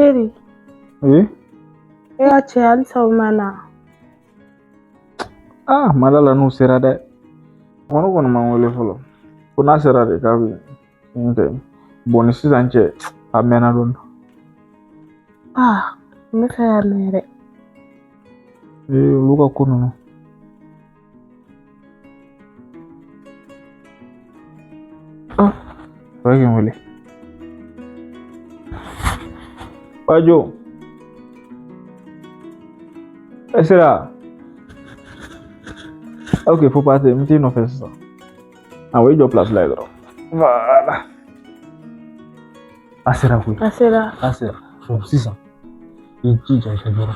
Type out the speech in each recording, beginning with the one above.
Teri. Oui. E ka cɛ halisa o ma na. Ah, ma da la n'u sera dɛ. Kɔni kɔni ma n wele fɔlɔ. Ko n'a sera de k'a bɛ n kɛ. Bon ni sisan cɛ a mɛnna dɔɔni. Ah, n bɛ fɛ ka mɛn yɛrɛ. Ee olu ka ko ninnu. Ah, o ye n wele. Bajo. E sera. Ok, faut passer. N bɛ t'i nɔfɛ sisan. Awɔ, i jɔ place la yen dɔrɔn. Voilà. A sera koyi. A sera. A sera. Bon sisan i jija i ka yɔrɔ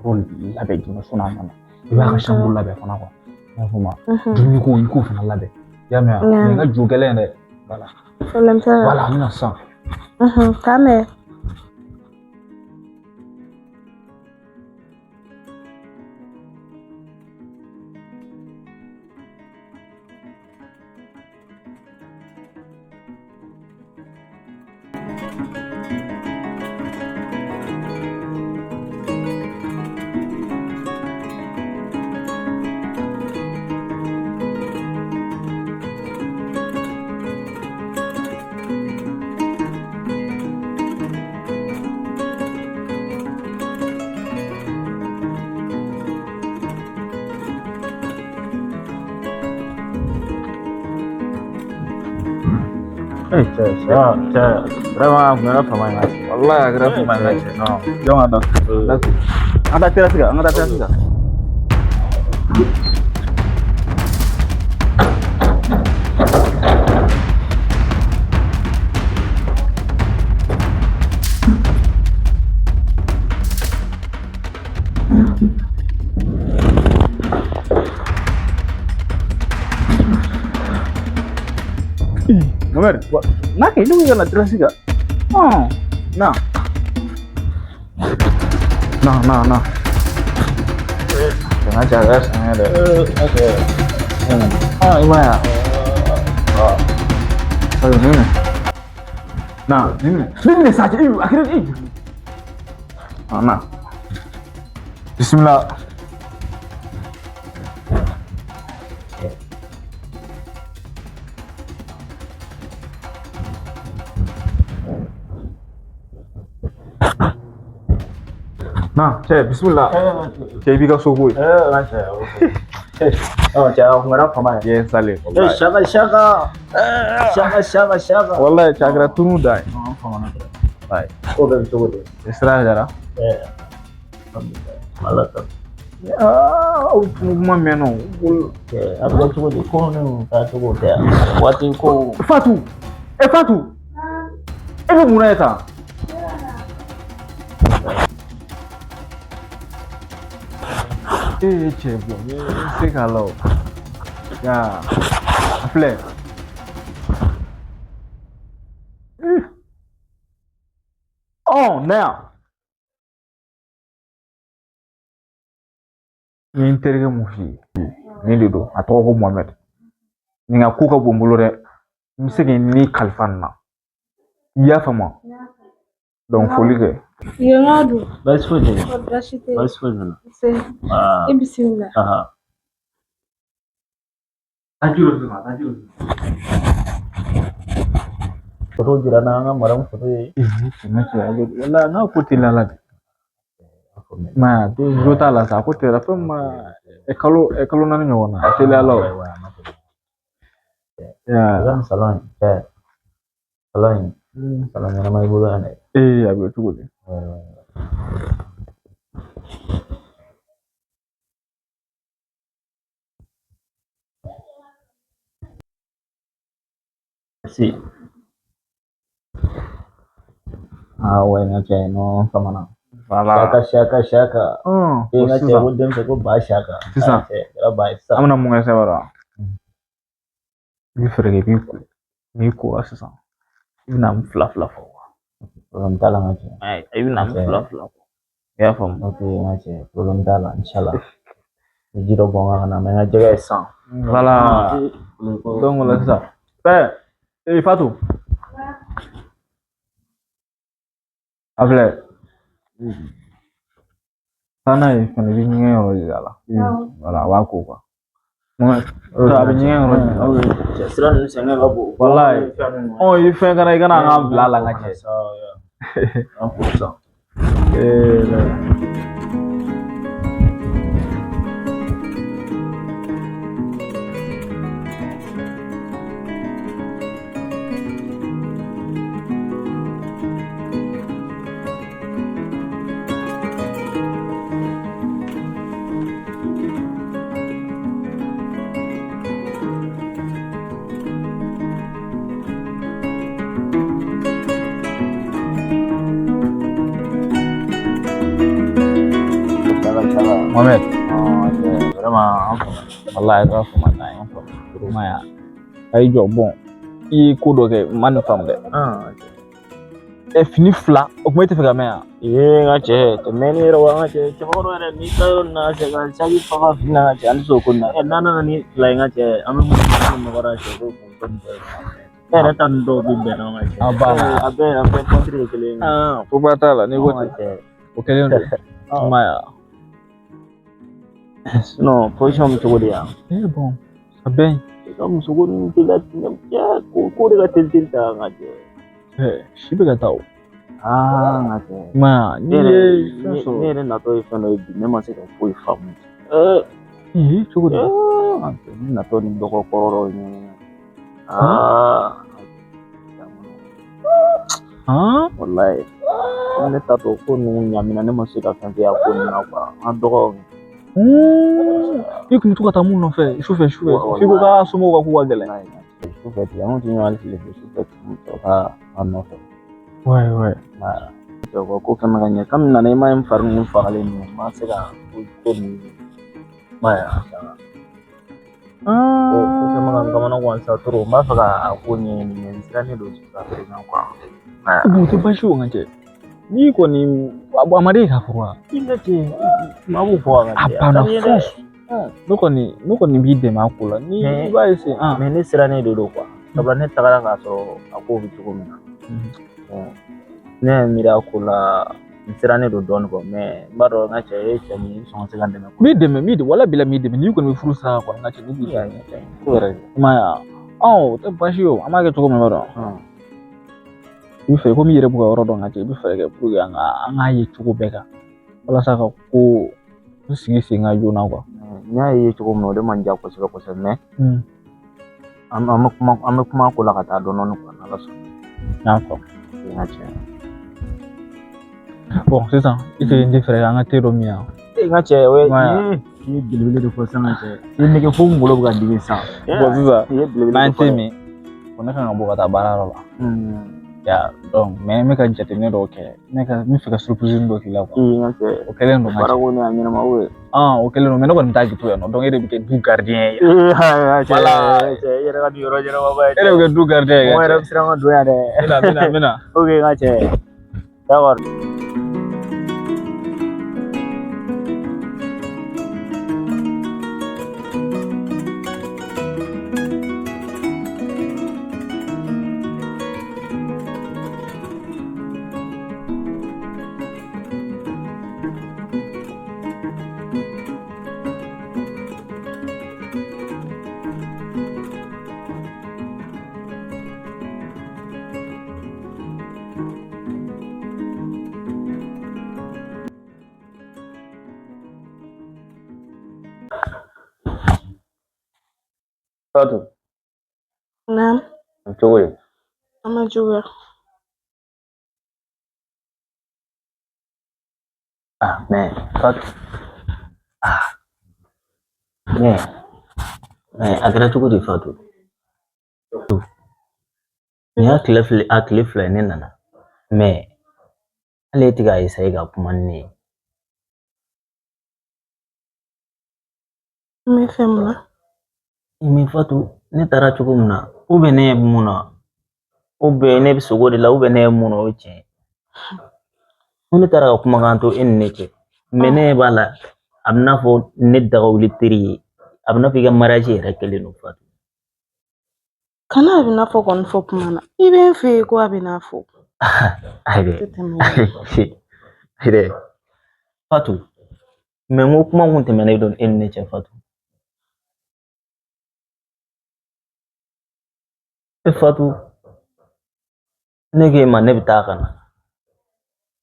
yɔrɔ labɛn joona sɔnni a nana. I b'a ka chambre labɛn fana quoi. I y'a faamu wa? Dumuni ko i k'o fana labɛn. I y'a mɛn wa? Nin ka jo gɛlɛn dɛ. Voilà. Problème t'a la. Voilà, an bɛna sisan. K'an bɛn. Cɛ, cɛ, cɛ, vraiment a kun kɛra fama ye n ka cɛ. Wallahi a kɛra fama ye n ka cɛ. Non. Jɔn ka da. An ka taa terrasse kan, an ka taa terrasse kan. Mohamed, n'a kɛ ne ko ka na terrasse kan. Na. Na, na, na. N ka cɛ a kɛra sɛgɛn ye dɛ. Ah, i m'a ye wa? Ayiwa, nin minɛ. Na, nin minɛ. Nin minɛ sa cɛ, a kɛra e. Ah, na. Bismillah. Na, cɛ, bismillah. Cɛ, i b'i ka so koyi. N ka cɛ, cɛ, a kun kɛra fama ye. Ye sale. Shaka, shaka. Shaka, shaka, shaka. Wallahi, cɛ, a kɛra tunu da ye. An famana dɛ. Ayi. Ko bɛɛ bɛ cogo di? Sira jara. Ala ta. Aa, aw tun kuma mɛn nɔ. A bɛ kɛ cogo di? Ko ninnu taa cogo tɛ yan. Waati ko. Fatu! E Fatu! E bɛ mun na ye tan? E ye cɛ bɔ, n ye se k'a la o. Ya, a filɛ. Ɔ, na yan. N ye n terikɛ mun f'i ye nin de don, a tɔgɔ ko Mohamɛd. Nin ka ko ka bon n bolo dɛ. N bɛ se k'i ni kalifa nin na. I y'a faamu wa? Donc foli kɛ. Yen ka don. Baasi foyi tɛ yen. Baasi tɛ yen. Baasi foyi tɛ yen. Nse. I bisimila. Taa ji dɔ di ma, taa ji dɔ di ma. Foto jira n na, an ka maramu foto ye. Ne cɛ, a bɛ wala n'a ko teliya la de. I m'a ye a jo t'a la sa, a ko teliya fɛn min ma kalo kalo 4 ɲɔgɔn na, a teliya la o. I ka nin salon in, cɛ, salon in, salon ɲɛnama i bolo yan dɛ. Ee, a bɛ cogo di? Merci. Ah ouais, n ka cɛ, non, famana. Voilà. Shaka, shaka, shaka. E n ka cɛ, ko denmisɛn ko ba shaka. Sisan. Cɛ, kɛra ba ye sisan. An bɛna mun kɛ sisan b'a I bɛ fɛɛrɛ kɛ i b'i ko. N'i kora sisan, i bɛna n fila fila fɔ. Problème t'a la n ka cɛ. I bɛna n fila fila fɔ. I y'a faamu? Ok, n ka cɛ, problème t'a la, inshallah. Ni ji dɔ bɔn n kan ka na, mɛ n ka jɛgɛ ye sisan. Voilà. Donc o la sisan. Ee, Fatu. A filɛ, taa n'a ye fɛnɛ, i bɛ ɲɛgɛn yɔrɔ yira a la. Wala, a b'a ko quoi. A bɛ ɲɛgɛn yɔrɔ yira. Cɛ, sira ninnu sɛgɛn ka bon. Walayi. Ɔ, i fɛn kana i kana an k'an bila a la n ka cɛ. An ko sisan. Ee. Mohamed. Vraiment, an faamu. Wallahi, a kɛra fama dan ye. An faamu. I m'a ye wa? A y'i jɔ, bon, i ye ko dɔ kɛ, n ma nin faamu dɛ. Ɛ, fini fila o kuma, e tɛ fɛ ka mɛn yan? Ee, n ka cɛ, tɛ mɛn ni yɛrɛ wa, n ka cɛ, cɛbakɔrɔ yɛrɛ, n'i taa yɔrɔ nin na cɛ, ka saki fa fa fini na, n ka cɛ, an tɛ se o ko nin na. Ɛ, n'a nana ni fila ye, n ka cɛ, an bɛ mun kɛ? Nɔgɔra cɛ, ko kun ko nin bɛɛ ye. E yɛrɛ ta nin dɔw bɛ bɛn na, n ka cɛ. A banna. A bɛɛ kɔntiri ye kelen ye. Ah, ko ba t'a la, n'i ko N ka ten. cɛ. O kɛlen don. I m'a ye wa? Sinon, position bɛ cogo di yan? Eh bon, a bɛn. I ka muso ko ninnu tɛ ka cɛ, ko de ka teli teli ta, n ka cɛ. Eh, si bɛ ka taa o. Aa, n ka cɛ. I m'a ye wa? N'i Ne yɛrɛ ye fɛn sɔrɔ. Ne yɛrɛ natɔ ye fɛn dɔ ye bi, ne ma se ka foyi faamu. Ee. Ee, cogo di? Ee, n ka cɛ, ne natɔ ni dɔgɔ kɔrɔ dɔ ye. Aa. Han? Walayi. Ne tatɔ ko ninnu ɲamina, ne ma se ka fɛn kɛ a ko ninnu na quoi. An ka dɔgɔ. I kun bɛ to ka taa mun nɔfɛ sufɛ sufɛ? F'i ko k'a somɔgɔw ka ko ka gɛlɛn. Sufɛ ten, an kun tɛ ɲɔgɔn tile fɛ, sufɛ ten, sɔrɔ ka an nɔfɛ. Ouais, ouais. Ko fɛn bɛ ka ɲɛ kami nana, i ma ye, n fari ninnu fagalen don, n ma se ka ko ninnu, i m'a ye ko fɛn bɛ ka n kamana gan sa trop, n b'a fɛ ka a ko ɲɛɲini, mais n sirannen don jusqu'à présent quoi. Bon, o tɛ baasi ye o, n ka cɛ. N'i kɔni a ma deli k'a fɔ wa? I ka cɛ, maa b'o fɔ a ka A cɛ. banna fonce. Ne kɔni b'i dɛmɛ a ko la. Ni i b'a essayer. Ah. Mais ne sirannen de don quoi. Sabula ne tagara k'a sɔrɔ a ko bɛ cogo min na. Ne ye miiri a ko la, n sirannen don dɔɔnin quoi, mais n b'a dɔn, n ka cɛ, e ye cɛ min ye, i bɛ sɔn ka se ka n dɛmɛ. N b'i dɛmɛ, n b'i dɛmɛ, wala bila n b'i dɛmɛ. N'i kɔni bɛ furu sira kan kɔni, n ka cɛ, ne b'i dɛmɛ. Ko yɛrɛ. I m'a ye wa? Ɔ, o tɛ baasi ye o, an b'a kɛ cogo min na dɔrɔn. I bɛ fɛ komi i yɛrɛ b'u ka yɔrɔ dɔn, ka cɛ, i bɛ fɛɛrɛ kɛ pour que an k'a ye cogo bɛɛ kan walasa ka ko n sigi sen kan joona quoi. N y'a ye cogo min na, o de man diya kosɛbɛ kosɛbɛ, mais an bɛ kuma ko la ka taa dɔɔnin dɔɔnin quoi, n'Ala sɔnna. N y'a faamu. N ka cɛ. Bon, sisan i tɛ n tɛ fɛɛrɛ kɛ an ka te dɔ min yan. E, n ka cɛ, o ye Ouais. i ye belebele de fɔ sisan, n ka cɛ. I ye nege fo n kunkolo bɛ ka dimi sisan. Bon, sisan I ye belebele n'an de ye fɔ te dɛ. min, bon, ne kan ka bɔ ka taa baarayɔrɔ la. Ya, donc, mais n bɛ ka jateminɛ dɔw kɛ, n bɛ fɛ ka surprise dɔ k'i la quoi. Ee, n ka cɛ. O kɛlen don, n ka Baara cɛ. ko ni a ɲɛnama o ye. Ah, o kɛlen don, mais ne kɔni bɛ taa to yan nɔ, donc e de bɛ kɛ du gardien ye. Ee, cɛ, Voilà. cɛ, i yɛrɛ ka nin yɔrɔ ɲɛnama ba ye. E de bɛ kɛ du gardien ye. Mɔgɔ Ka yɛrɛ cɛ. bɛ siran ka don yan dɛ. N bɛna, n bɛna, n bɛna. Ok, n ka cɛ. D'accord. Fatou, Naam. cogo di? An ma juguya. Ah, mais Fatou. Ah, mais a kɛra cogo di, Fatou? Nin y'a tile fila, a tile fila ye ne nana. Mais hali e tɛ k'a essayer ka kuma ni ne ye. N bɛ fɛn mun na? Mais Fatou, ne taara cogo min na, ou bien ne ye mun na, ou bien ne bɛ sogo de la, ou bien ne ye mun na, o ye tiɲɛ ye. Ko ne taara ka kumakan to e ni ne cɛ. Mais ne ɲɛ b'a la, a bɛ n'a fɔ ne dagawuli teri ye. A bɛ n'a fɔ i ka mariage yɛrɛ kɛlen don, Fatou. Kana a bɛ n'a fɔ kɔni fɔ kuma na. I bɛ n fɛ yen ko a bɛ n'a fɔ. Ayi dɛ. Tɛ tɛmɛ. Ayi dɛ. Fatu, mais n ko kuma kun tɛmɛnen don e ni ne cɛ Fatu. E Fatu, ne k'e ma ne bɛ taa ka na.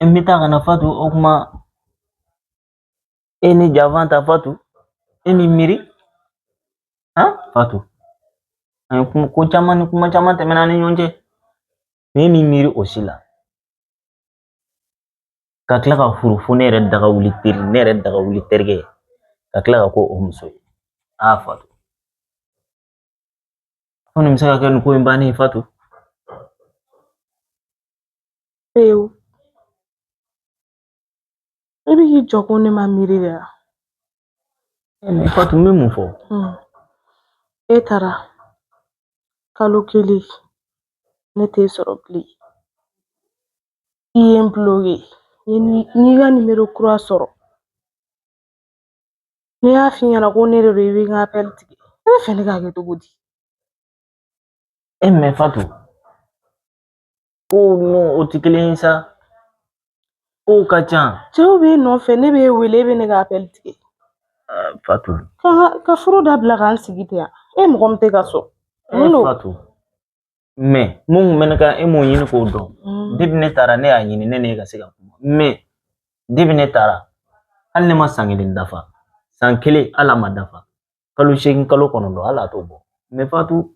E n bɛ taa ka na Fatu, o kuma e ni janfa ta Fatu, e ni miiri. Han Fatu, an ye kuma ko caman ni kuma caman tɛmɛna an ni ɲɔgɔn cɛ. Mais e m'i miiri o si la. Ka tila ka furu fo ne yɛrɛ daga wuli teri, ne yɛrɛ daga wuli terikɛ ye. Ka tila ka k'o o muso ye. Aa Fatu. Ko nin bɛ se ka kɛ nin ko in bannen ye Fatu. Pewu. I bɛ k'i jɔ ko ne ma miiri de wa? Mais Fatu, n bɛ mun fɔ? E taara kalo kelen ne t'e sɔrɔ bilen. I ye n bloqué. N y'i ka nimero kura sɔrɔ. Ne y'a f'i ɲɛna ko ne de don, i bɛ n ka appel tigɛ. E bɛ fɛ ne k'a kɛ cogo di? E mais Fatu, ko n'o o tɛ kelen ye sa. Kow ka ca. Cɛw b'e nɔfɛ, ne b'e wele, e bɛ ne ka appel tigɛ. Fatu. Ka furu dabila k'an sigi ten yan. E mɔgɔ min tɛ ka sɔn. Mun don? Fatu. Mais mun kun bɛ ne kan, e m'o ɲini k'o dɔn. Depuis ne taara, ne y'a ɲini ne n'e ka se ka kuma. Mais depuis ne taara, hali ne ma san kelen dafa. San kelen hali a ma dafa. Kalo 8, kalo 9, hali a t'o bɔ. Mais Fatu,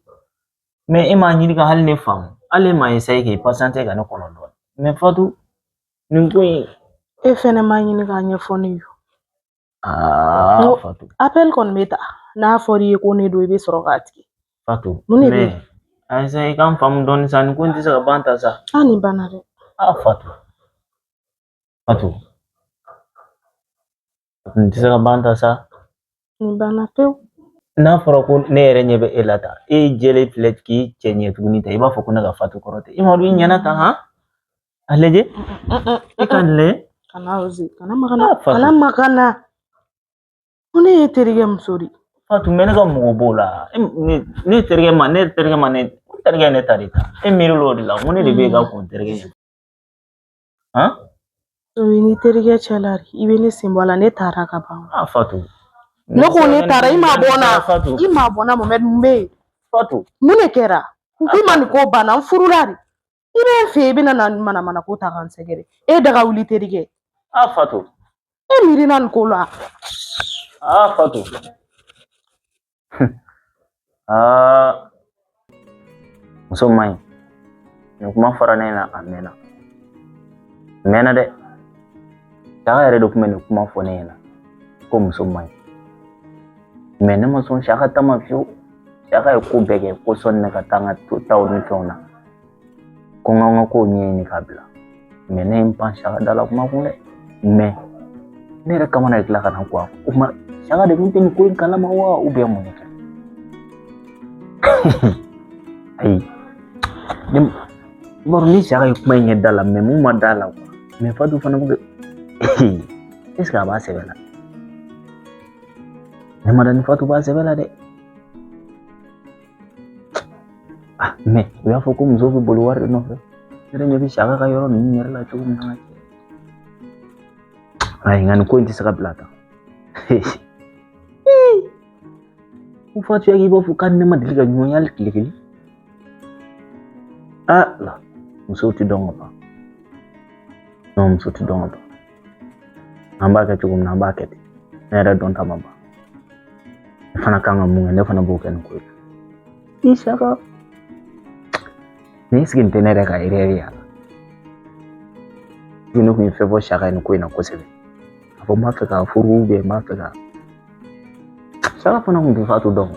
mais e m'a ɲini ka hali ne faamu. Hali e m'a essayer k'i patienter ka ne kɔnɔ dɔɔni. Mais Fatu, nin ko in. E fɛnɛ m'a ɲini k'a ɲɛfɔ ne ye. Aa Fatu. Appel kɔni bɛ ta. N'a fɔr'i ye ko ne don, i bɛ sɔrɔ k'a tigɛ. Fatu. Mun de bɛ yen? Mais a essayer k'an faamu dɔɔni sa, nin ko in tɛ se ka ban tan sa. Ah, nin banna dɛ. Ah Fatu. Fatu. Nin tɛ se ka ban tan sa. Nin banna pewu. N'a fɔra ko ne yɛrɛ ɲɛ bɛ e la tan, e jɛlen filɛ k'i cɛ ɲɛ tuguni tan, i b'a fɔ ko ne ka Fatu kɔrɔ tɛ. I m'a dɔn i ɲɛna tan han? A lajɛ. E ka nin lajɛ. Kana oser, kana maga n na. Kana maga n na. Ko ne ye terikɛ muso de ye. Fatu, mais ne ka mɔgɔ b'o la. Ne terikɛ ma, ne terikɛ ma, ne terikɛ ye ne ta de ta. E miiri l'o de la, ko ne de bɛ e ka kɔn terikɛ ɲɛ. Han? O ye ni terikɛ cɛla de, i bɛ ne sen bɔ a la, ne taara ka ban. Ah Fatu. Ne ko ne taara, i ma bɔ n na. Fatu. I ma bɔ n na, Mohamed, mun bɛ yen? Fatu. Mun de kɛra? N k'i ma nin ko banna, n furula de. I bɛ n fɛ yen, i bɛna na manamana ko ta k'an sɛgɛrɛ. E daga wuli terikɛ. Ah Fatu. E miirina nin ko la. Ah Fatu. Ah. Muso man ɲi. Nin kuma fɔra ne ɲɛna a mɛnna. A mɛnna dɛ. Saka yɛrɛ de tun bɛ nin kuma fɔ ne ɲɛna ko muso man ɲi. Mais ne ma sɔn Saka ta ma fiyewu. Saka ye ko bɛɛ kɛ ko sɔnni ne ka taa n ka taw ni fɛnw na. Ko n ka n ka kow ɲɛɲini k'a bila. Mais ne ye n pan Saka da la kuma kun dɛ. Mais ne yɛrɛ kamana de tila ka na kuwa. O kuma Saka de tun tɛ nin ko in kalama wa ou bien mun de kɛra? Ayi. Ne i b'a dɔn ni Saka ye kuma in kɛ da la, mais mun ma da la kuwa. Mais Fatu fana bɛ est ce que a b'a sɛbɛ la? Ne ma da ni Fatu b'a sɛbɛ la dɛ. Ah, mais u y'a fɔ ko musow bɛ boli wari de nɔfɛ. Ne yɛrɛ ɲɛ bɛ Saka ka yɔrɔ ninnu yɛrɛ la cogo min na. Ayi, nka nin ko in tɛ se ka bila tan. Ko Fatu ya k'i b'a fɔ k'a ni ne ma deli ka ɲɔgɔn ye hali tile kelen. Ah la, musow tɛ dɔn ka ban. Non, muso tɛ dɔn ka ban. An b'a kɛ cogo min na, an b'a kɛ ten. Ne yɛrɛ dɔn ta ma ban. Ne fana kan ka mun kɛ, ne fana b'o kɛ nin ko in na. I Saka. Mais est ce que nin tɛ ne yɛrɛ ka erreur ye a la? Ne kun ye fɛn fɔ Saka ye nin ko in na kosɛbɛ. A fɔ n b'a fɛ k'a furu ou bien n b'a fɛ ka. Saka fana kun tɛ Fatu dɔn.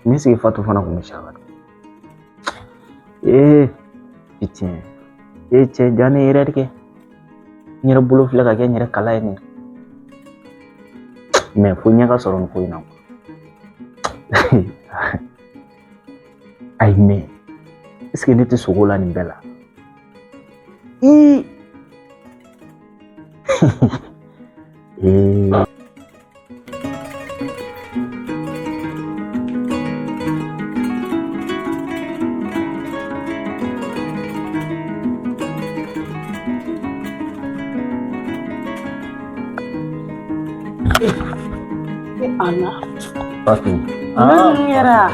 Mais est ce que Fatu fana kun bɛ Saka dɔn? Ee, putain. Ee cɛ, ja ne ye erreur kɛ. N yɛrɛ bolo filɛ ka kɛ n yɛrɛ kala ye nin. Mais fo ɲɛ ka sɔrɔ nin ko in na. Ayi, mais est ce que ne tɛ sogo la nin bɛɛ la? Ii. Ee. Ala. Fatou. Ne ninnu yɛrɛ a?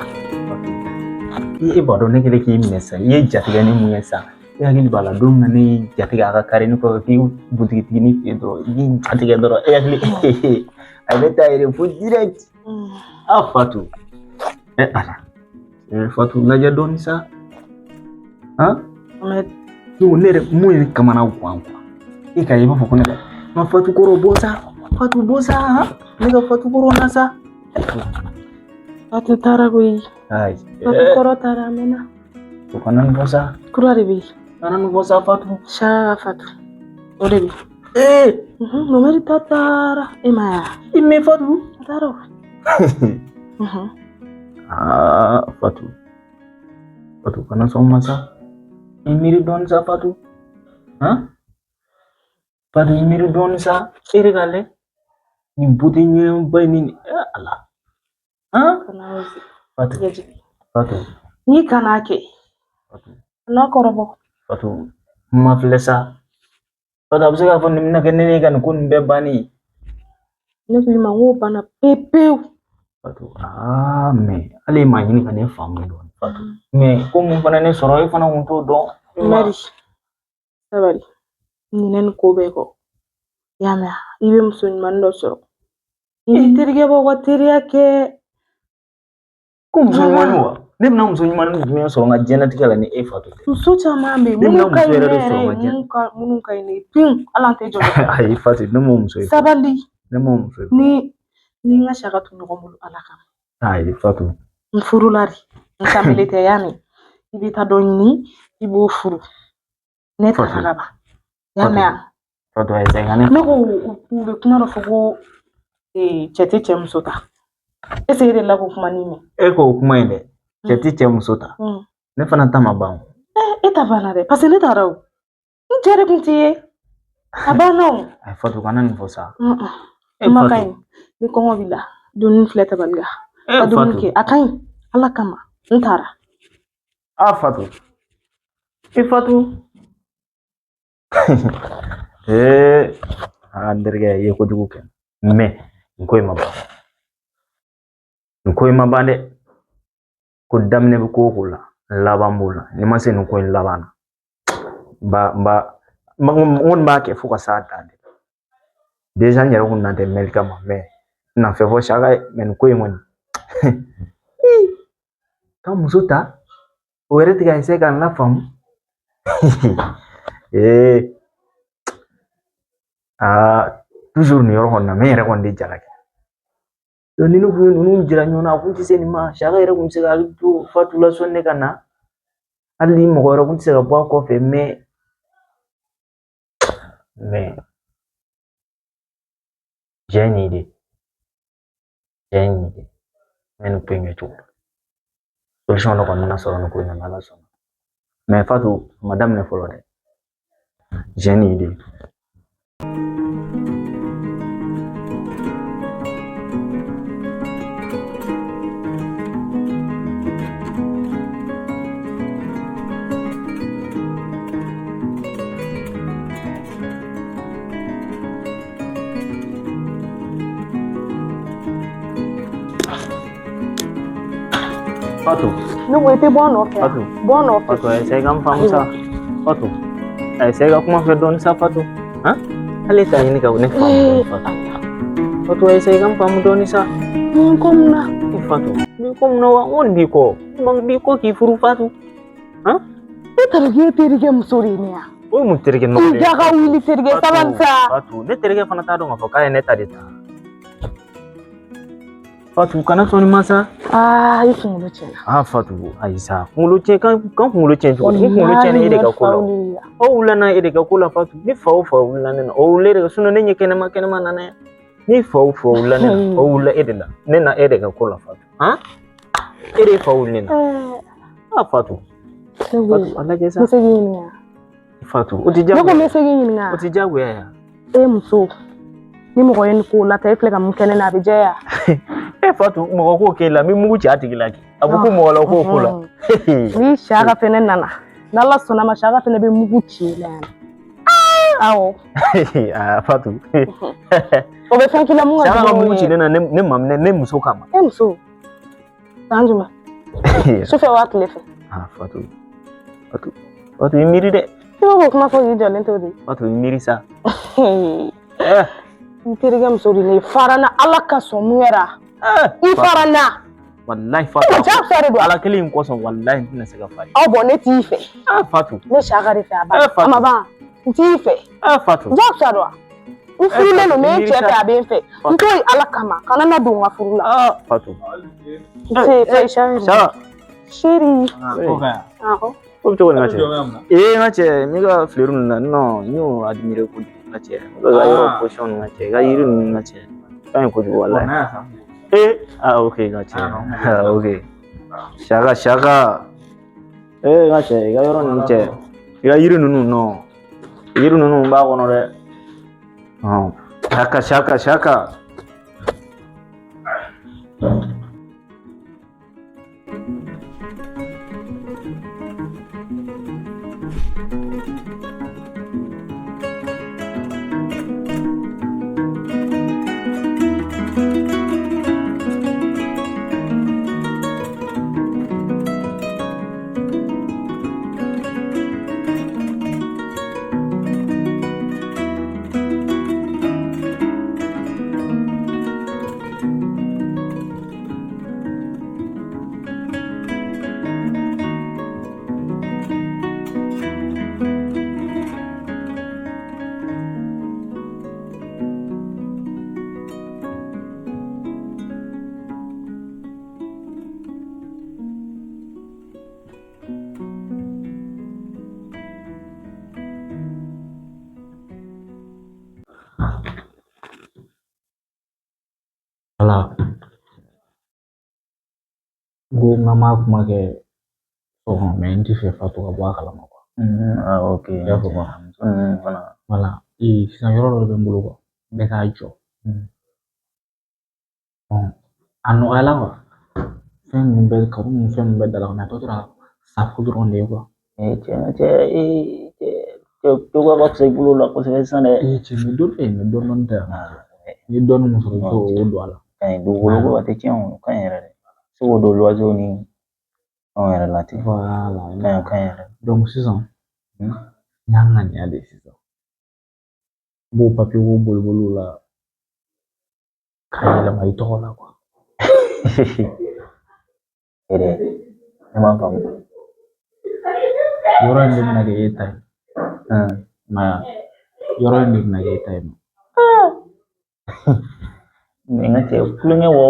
I e b'a dɔn ne kɛlen k'i minɛ sisan i ye jatigɛ ni mun ye sisan e hakili b'a la don min na ne y'i jatigɛ a ka kari ne kɔfɛ k'i butigitigi fɛ yen dɔrɔn i y'i jatigɛ dɔrɔn e hakili a bɛ taa yɛrɛ fo direct a Fatou e ala Fatou lajɛ dɔɔni sa han ne yɛrɛ mun ye ne kamana gan kuwa e ka i b'a fɔ ko ne ka n ka Fatou kɔrɔ bɔ sa Fatou bɔ sa han ne ka Fatou kɔrɔ na sa Fatou taara koyi. Ayi. Fatou kɔrɔ taara a mɛnna. O kana nin fɔ sa. Kura de bɛ yen. Kana nin fɔ sa Fatou. Saka Fatou. O de bɛ yen. Ee. Mohamed ta taara. E ma ye wa? I mɛ Fatou? A taara o. Aa Fatou. Fatou kana sɔn ma sa. I miiri dɔɔni sa Fatou. Han? Fatou i miiri dɔɔni sa. E yɛrɛ k'a lajɛ. Nin beauté ɲɛnamaba in ni Ala. Han? Kana Fatou. Fatou. N'i kana kɛ. Fatou. N'a kɔrɔbɔ. Fatou. Ma filɛ sa. Fatou a bɛ se k'a fɔ nin bɛna kɛ ne ne ka nin ko nin bɛɛ bannen ye. Ne ko i ma n k'o banna pewu pewu. Fatou aa mais hali e m'a ɲini ka ne faamu dɔɔni Fatou. Mais ko mun fana ne sɔrɔ e fana kun t'o dɔn. Mɛri sabali ɲinɛ nin ko bɛɛ kɔ. I y'a mɛn i bɛ muso ɲuman dɔ sɔrɔ. I ni terikɛ b'aw ka teriya kɛ. Ko muso ɲuman wa? Ne bɛna muso ɲuman jumɛn sɔrɔ n ka diɲɛlatigɛ la ni e Fatou tɛ? Muso caman bɛ yen minnu ka ɲi ne yɛrɛ ye minnu ka ɲi ne ye pewu hali an tɛ jɔ. Ayi Fatou ne m'o muso ye. Sabali. Ne m'o muso ye. Ni n ka Saka to ɲɔgɔn bolo Ala kama. Ayi Fatou. N furula de. N kamalen tɛ y'a mɛn. I bɛ taa dɔ ɲini i b'o furu. Ne taara ka ban. I y'a mɛn wa? Fatou ayi sa i ka ne. Ne ko u bɛ kuma dɔ fɔ ko cɛ tɛ cɛ muso ta. Est-ce que e delila k'o kuma nin mɛn? E k'o kuma in dɛ. Cɛ tɛ cɛ muso ta. Ne fana ta ma ban. E ta banna dɛ parce que ne taara o. N cɛ de kun t'i ye. A banna o. Ayi Fatou kana nin fɔ sa. Kuma ka ɲi. Ni kɔngɔ b'i la dumuni filɛ tabali la. Ka dumuni kɛ a ka ɲi Ala kama n taara. A Fatou. E Fatou. Ee aa n terikɛ i ye kojugu kɛ. Mais nin ko in ma ban. Nin ko in ma ban dɛ. Ko daminɛ bɛ ko o ko la laban b'o la. Ni ma se nin ko in laban na. N ba n kɔni b'a kɛ fo ka s'a dan de. Déjà n yɛrɛ kun nan tɛ mɛli kama mais n na fɛn fɔ Saka ye mais nin ko in kɔni. Ka muso ta o yɛrɛ tɛ ka essayer ka n lafaamu. Ee aa toujours nin yɔrɔ kɔni na n bɛ n yɛrɛ kɔni de jalaki. Ni ne kun ye ninnu jira ɲɔgɔn na a kun tɛ se nin ma. Saka yɛrɛ kun bɛ se ka hakili to Fatou la sɔnni ne ka na. Hali ni mɔgɔ wɛrɛ kun tɛ se ka bɔ a kɔfɛ mais j'ai une idée. J'ai une idée. N bɛ nin ko in kɛ cogo. Solution dɔ kɔni bɛna sɔrɔ nin ko in na n'Ala sɔnna. Mais Fatou a ma daminɛ fɔlɔ dɛ. J'ai une idée. Fatou. Ne ko i tɛ bɔ a nɔfɛ. Fatou. Bɔ a nɔfɛ. Fatou a essayer ka n faamu sa. Fatou. A essayer ka kuma fɛ dɔɔni sa Fatou. Han? Hali e t'a ɲini ka ne faamu dɔɔni Fatou. Fatou a essayer ka n faamu dɔɔni sa. N ko mun na? E Fatou. N b'i kɔ mun na wa? N kɔni b'i kɔ. N b'i kɔ k'i furu Fatou. Han? E taara k'e terikɛ muso de ye ne ya. O ye mun terikɛ nɔgɔ ye? I da ka wuli terikɛ sabali sa. Fatou ne terikɛ fana t'a dɔn k'a fɔ k'a ye ne ta de ta. Fatou kana sɔn nin ma sa. Aa i kunkolo tiɲɛna. Aa Fatou ayi sa kunkolo tiɲɛ kan kunkolo tiɲɛ cogo di? N kunkolo tiɲɛna e de ka ko la. Aw wulila n'a e de ka ko la Fatou. Ni fa o fa wulila ne na o wulila e de ka sinon ne ɲɛ kɛnɛma kɛnɛma nana yan. Ni fa o fa wulila ne na o wulila e de la. Ne na e de ka ko la Fatou. Han? E de ye fa wuli ne na. Aa Fatou. Fatou a lajɛ sa. N bɛ se k'i ɲininka. Fatou o tɛ diyagoya. Ne ko n bɛ se k'i ɲininka. O tɛ diyagoya ya. E muso ni mɔgɔ ye nin ko la ta e filɛ ka mun kɛ ne na a bɛ jɛya. E Fatou mɔgɔ k'o k'e la n bɛ mugu ci a tigi la kɛ. A ko ko mɔgɔ la k'o ko la. Ni Saka fɛnɛ nana n'Ala sɔnna ma Saka fɛnɛ bɛ mugu ci e la yan. Awɔ. Aa Fatou. O bɛ fɛn k'i la mun ka Saka ka jugu n'o mugu ye. ci ne na ne maminɛ ne muso kama. E muso. San jumɛn? Sufɛ wa tile fɛ? Ah, Fatou. Fatou. Fatou, i miiri dɛ. I b'a k'o kuma fɔ k'i jɔlen to de. Fatou, i miiri sa. Eh, N terikɛ muso de ne fara n na Ala ka sɔn mun kɛra. eh. I fara n na. Wallahi E Fatou. ma jagosa de don. Ala kelen in kosɔn wallahi n tɛna se ka fari. Aw bɔn ne t'i fɛ. Ah, Fatou. Ne Saka de fɛ a Eh, ban. Fatou. A ma ban. N t'i fɛ. Ah, Fatou. Jagosa don wa? N furulen don, n bɛ n cɛ fɛ, a bɛ n fɛ. N t'o ye Ala kama. Kana na don n ka furu la. Ah, Fatou. N se Saka. Saka. Chéri. Ko ka yan. Awɔ. Ko bɛ cogo di n ka cɛ? Jɔ bɛ mun na? Ee n ka cɛ, n bɛ ka fleur ninnu na, non, n y'o admirer kojugu n ka cɛ. N bɛ ka yɔrɔ position ninnu n ka cɛ, i ka yiri ninnu n ka cɛ. Ka ɲi kojugu wallahi. N'a y'a san. Eh, ah, ok, n ka cɛ. Ah, non. Ah, ok. Saka, Saka. Eh, n ka cɛ, i ka yɔrɔ ninnu cɛ. I ka yiri ninnu non. Yiri ninnu b'a kɔnɔ dɛ. Ɔn. Saka, Saka, Saka. Wala. N ko n ka ma kuma kɛ so kɔnɔ mɛ n ti fɛ Fatou ka bɔ a kalama kuwa. Ah, ok. I y'a faamu wa? Muso ninnu fana. Wala. Ee sisan yɔrɔ dɔ de bɛ n bolo kuwa. N bɛ k'a jɔ. A nɔgɔyala kuwa. Fɛn ninnu bɛɛ kanu ninnu fɛn ninnu bɛɛ da la mɛ a tɔ tora safo dɔrɔn de ye kuwa. Eh, cɛ, n ka cɛ, eh, cɛ, cogoya ka fisa i bolo la kosɛbɛ sisan dɛ. Ee cɛ n bɛ dɔɔnin n bɛ dɔɔnin dɔɔnin ta yan. Ah, N ye dɔɔnin mun sɔrɔ i bɛ t'o don a la. ka ɲi dugukolo ko a tɛ tiɲɛ o, ka ɲi yɛrɛ de. Se k'o don luwanzew ni fɛnw yɛrɛ la ten. Wala. Ka ɲi, o ka ɲi yɛrɛ. Donc sisan Hmm. n y'a ŋaniya de sisan. N b'o papiye ko boliboliw la k'a yɛlɛma i tɔgɔ la kuwa. Yɛrɛ, ne m'a faamu. Yɔrɔ in de bɛna kɛ e ta ye. I m'a ye wa? Yɔrɔ in de bɛna kɛ e ta ye. Mɛ n ka cɛ, kulonkɛ wa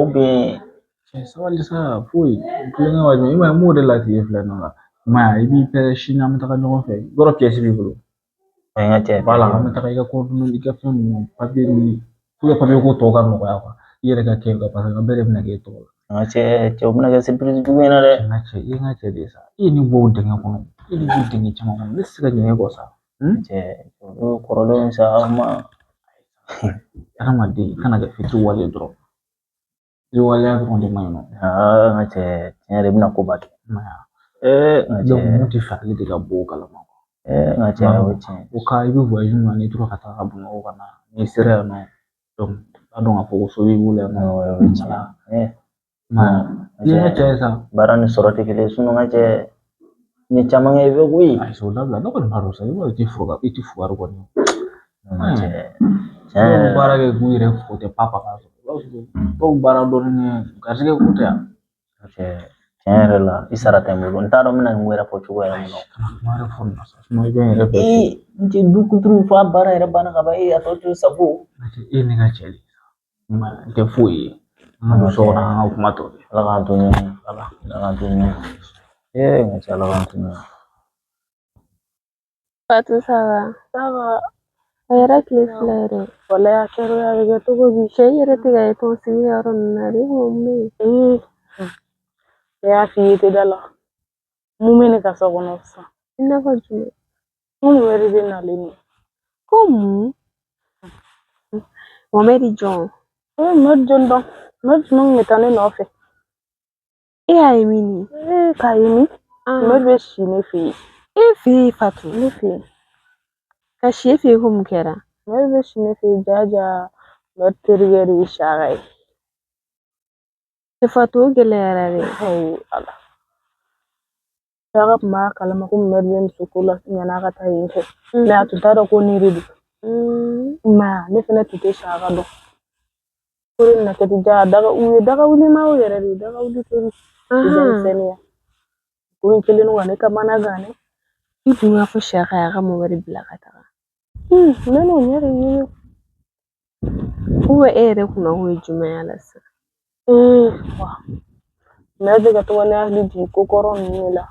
Cɛ sabali sa foyi kulonkɛ wa jumɛn i m'a ye m'o de la tile filɛ nin la. I m'a ye i b'i pɛrɛn sini an bɛ taga ɲɔgɔn fɛ yɔrɔ pièce b'i bolo. n ka cɛ. Wala an bɛ taga i ka coordonnées i ka fɛn ninnu papiye ninnu pour que papiye ko tɔ ka nɔgɔya kuwa. I yɛrɛ ka kɛ parce que a bɛɛ de bɛna kɛ e tɔgɔ la. N ka cɛ, cɛ o bɛna kɛ surprise jugu ye na dɛ. N ka cɛ i ye n ka cɛ de ye sa. I ye ne bɔ o dingɛ kɔnɔ. I ye ne bɔ dingɛ caman kɔnɔ. Ne tɛ se ka ɲinɛ e kɔ sa. Cɛ, o kɔrɔlenw sa aw ma. Hadamaden i kana kɛ fitiriwale ye dɔrɔn. Fitiriwaleya dɔrɔn de man ɲi nɔ. Aa, n ka cɛ, tiɲɛ yɛrɛ i bɛna koba kɛ. I m'a ye wa? Ee, n ka Donc cɛ, mun tɛ fɛ ale de ka bɔ o kalama. ee, n ka cɛ, o ye tiɲɛ. O ka i bɛ voyage min na n'i tora ka taga Bamakɔ ka na n'i sera yan nɔ donc i b'a dɔn k'a fɔ ko so b'i bolo yan nɔ. O ye tiɲɛ. Ee, I m'a ye wa? I ye n ka cɛ ye sa. baara ni sɔrɔ tɛ kelen ye, sinon n ka cɛ, n ye caman kɛ i fɛ koyi. Ayi o dabila ne kɔni b'a dɔn sa i b'a dɔn i tɛ furu i tɛ fugari kɔni. N ka cɛ, tiɲɛ Dɔw yɛrɛ bɛ la. baara kɛ k'u yɛrɛ fo tɛ pa pa sɔrɔ. I b'a sɔrɔ dɔw baara dɔɔnin kɛ garisɛgɛ ko tɛ yan. Cɛ, tiɲɛ yɛrɛ la, i sara tɛ n bolo. N t'a dɔn n bɛna nin ko yɛrɛ fɔ cogo yɛrɛ min na. Kana kuma wɛrɛ fɔ nin na sa i bɛ n yɛrɛ fɛ. Ee, n cɛ du kuturu f'a baara yɛrɛ banna ka ban, ee, a tɔ to safo. E ye ne ka cɛ de ye sa. I m'a ye n tɛ foyi ye. An ka don so kɔnɔ an ka kuma tɔ kɛ. Ala k'an to ɲɔgɔn ye. Ala k'an to ɲɔgɔn ye. Ee, n ka cɛ, Ala k'an to ɲɔgɔn ye. Fatou, ça va? Ça va. A yɛrɛ tile fila yɛrɛ. Walayi a kɛra o ye a bɛ kɛ cogo di? Cɛ i yɛrɛ tɛ ka ye tɔn sigi yɔrɔ ninnu na de, e ko mun bɛ yen? Ee, ne y'a f'i ye i tɛ da la. Mun bɛ ne ka so kɔnɔ sisan? I n'a fɔ jumɛn? N ko Mohamɛdi de nalen don. Ko mun? Mohamɛdi jɔn? Ee, Mohamɛdi jɔn dɔn? Mohamɛdi jumɛn kun bɛ taa ne nɔfɛ? E y'a ye min ye? Ee, k'a ye min? Mohamɛdi bɛ si ne fɛ yen. E fɛ yen Fatou? Ne fɛ yen. Ka si e fɛ yen ko mun kɛra? Mohamɛdi bɛ si ne fɛ yen ja ja. Ne terikɛ de ye Saka ye. Fatu o gɛlɛyara dɛ. Ayi Ala. Saka tun b'a kalama ko Mohamɛdi bɛ muso ko la yan'a ka taa yen fɛ. Mais a tun t'a dɔn ko ne de don. I m'a ye ne fɛnɛ tun tɛ Saka dɔn. Ko de nana kɛ ten ja daga u ye daga wuli maaw yɛrɛ de ye daga wuli teri. Denmisɛnninya. Ko in kɛlen don ka ne kamana gan dɛ. I tun y'a fɔ Saka y'a ka Mohamɛdi bila ka taga. Ne n'o ɲɛ de ɲini. Ou e yɛrɛ kunnako ye jumɛn y'a la sisan? Wa. Mɛ bɛ ka to ka ne hakili jigin ko kɔrɔ ninnu de la.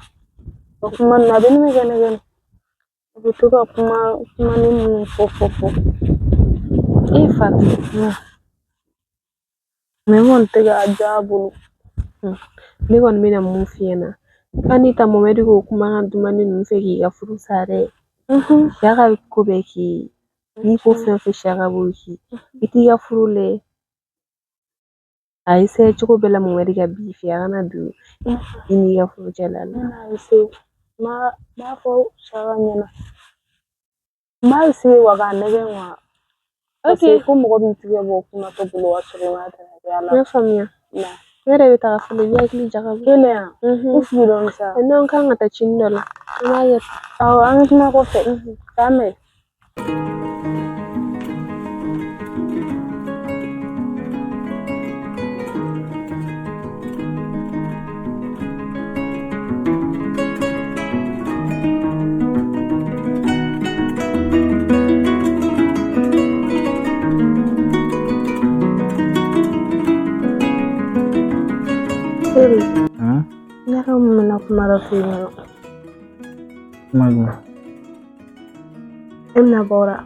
O kuma ninnu a bɛ ne kɛ ne kɛ. A bɛ to ka kuma kuma ni minnu fɔ fɔ fɔ. E Fatu. Mais n kɔni tɛ k'a diya a bolo. Ne kɔni bɛna mun f'i ɲɛna. Kan'i ta Mohamɛdi k'o kumakan dumanni ninnu fɛ k'i ka furu sa dɛ. Saka bɛ ko bɛɛ k'i ye. N'i ko fɛn o fɛn Saka b'o k'i ye. I t'i ka furu lajɛ. A essayer cogo bɛɛ la Mohamɛdi ka b'i fɛ a kana don i n'i ka furu cɛla la. N bɛna essayer. N b'a fɔ Saka ɲɛna. N b'a essayer wa k'a nɛgɛn wa. Parce que ko mɔgɔ b'i tigɛ bɔ kumatɔ bolo ka sɔrɔ i m'a tɛmɛ a la. N y'a faamuya. Ne yɛrɛ bɛ taga fɔlɔ i b'i hakili jagabɔ. Kelen yan. I sigi dɔɔni sa. N'an kan ka taa cini dɔ la an b'a kɛ. Awɔ an bɛ kuma kɔfɛ. K'an bɛn. Seri, ne ka mun bɛna kuma dɔ f'i ɲɛna. Kuma jumɛn? E bɛna bɔ la.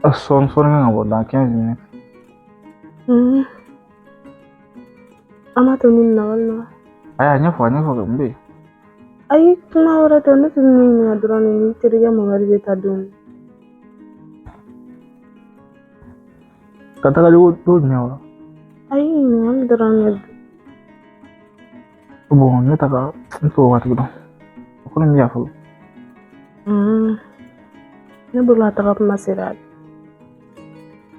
Sɔɔni sɔɔni kan ka bɔ dans 15 minutes. An b'a to nin na walima? Ayi a ɲɛfɔ a ɲɛfɔ kɛ mun bɛ yen? Ayi kuma wɛrɛ tɛ ne tun bɛ ɲininka dɔrɔn de n'i terikɛ Mohamɛdi bɛ taa don min. Ka taga don jumɛn wa? Ayi ɲininkali dɔrɔn de don. Bon ne taga n t'o waati dɔn. O kɔni bɛ yan fɔlɔ. Ne bolo a taga kuma sera.